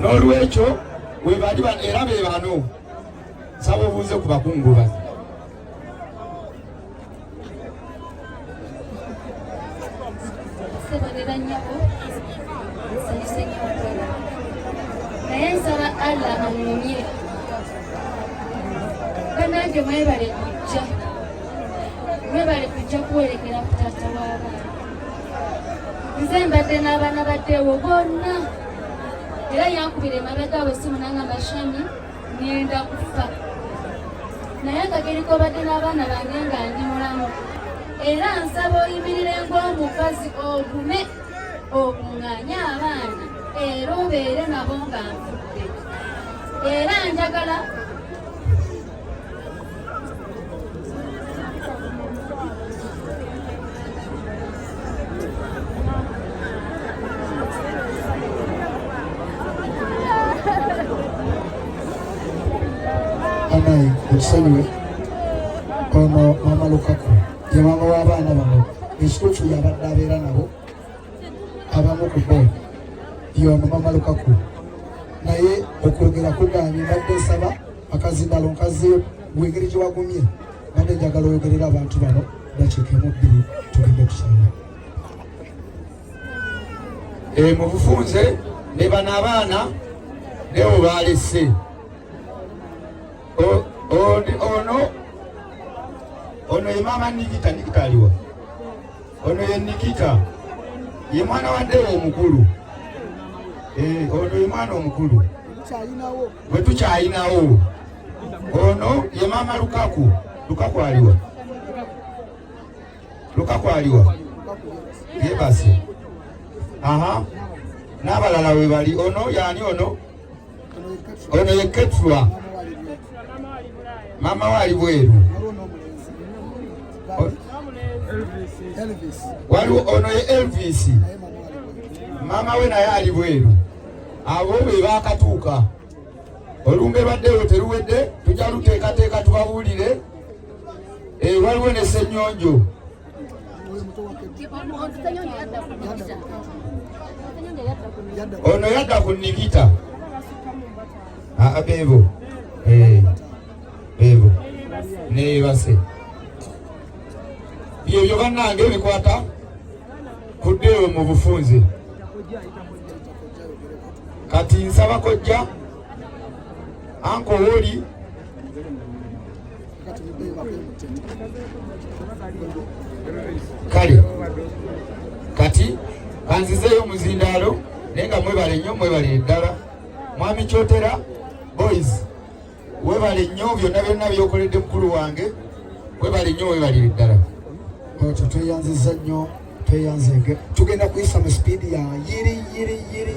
N'olwekyo webali era be bano, nsaba obuuze ku bakungubazi. Ssebo ne bannyabo, nsanyuse nnyo okulaba, naye nsaba Allah aŋŋumye. Bannange mwebale kujja, mwebale kujja kuwerekera ku taata w'abaana. Nze mbadde n'abaana baddeewo bonna, era yankubira emabega awo essimu nangamba, Shami, ŋŋenda kufa, naye akageri k'obadde n'abaana bange nga ndi mulamu, era nsaba oyimirire ng'omukazi, ogume, okuŋŋaanye abaana era obeere nabo nga nfudde. Era njagala Anaye otusonyiwe, ono Maama Lukaku ye maama w'abaana bano. Ekituufu yabadde abeera nabo, abamu ku bo yono Maama Lukaku, naye okwogera kuganye. Mbadde nsaba akazindalo nkazeeyo gwengeri gye wagumye. Mbadde njagala oyogerera abantu bano dakiika emu bbiri, tugende kukyala. Mu bufunze ne bano abaana newo baalese ono ye maama Nikita. Nikita aliwa? Ono ye Nikita, ye mwana wa Deo omukulu. Ono ye mwana omukulu gwe tukyayinawo. Ono ye maama Lukaku. Lukaku aliwa? Lukaku aliwa? Yebase. Aha, n'abalala we bali. Ono yani? Ono ye Ketrwa, maama we ali bweru. Waliwo ono ye Elvis, maama we naye ali bweru. Abo be baakatuuka. Olumbe lwaddeewo teruwedde, tujja luteekateeka tubabuulire. Waliwo ne Ssenyonjo. Ono yadda ku Nikita. Aa, beebo. Beebo neebase. Byebyo bannange ebikwata ku ddeewo mu bufunze. Kati nsaba kojja anko woli. Kale kati kanzizeeyo omuzindaalo, naye nga mwebale nnyo, mwebalire ddala. Mwami Kyotera, boys, webale nnyo byonna byonna byokoledde mukulu wange. Webale nnyo, webalire ddala. Otyo tweyanziza nnyo, tweyanzege. Tugenda kuyisa mu sipiidi ya yiri yiri yiri.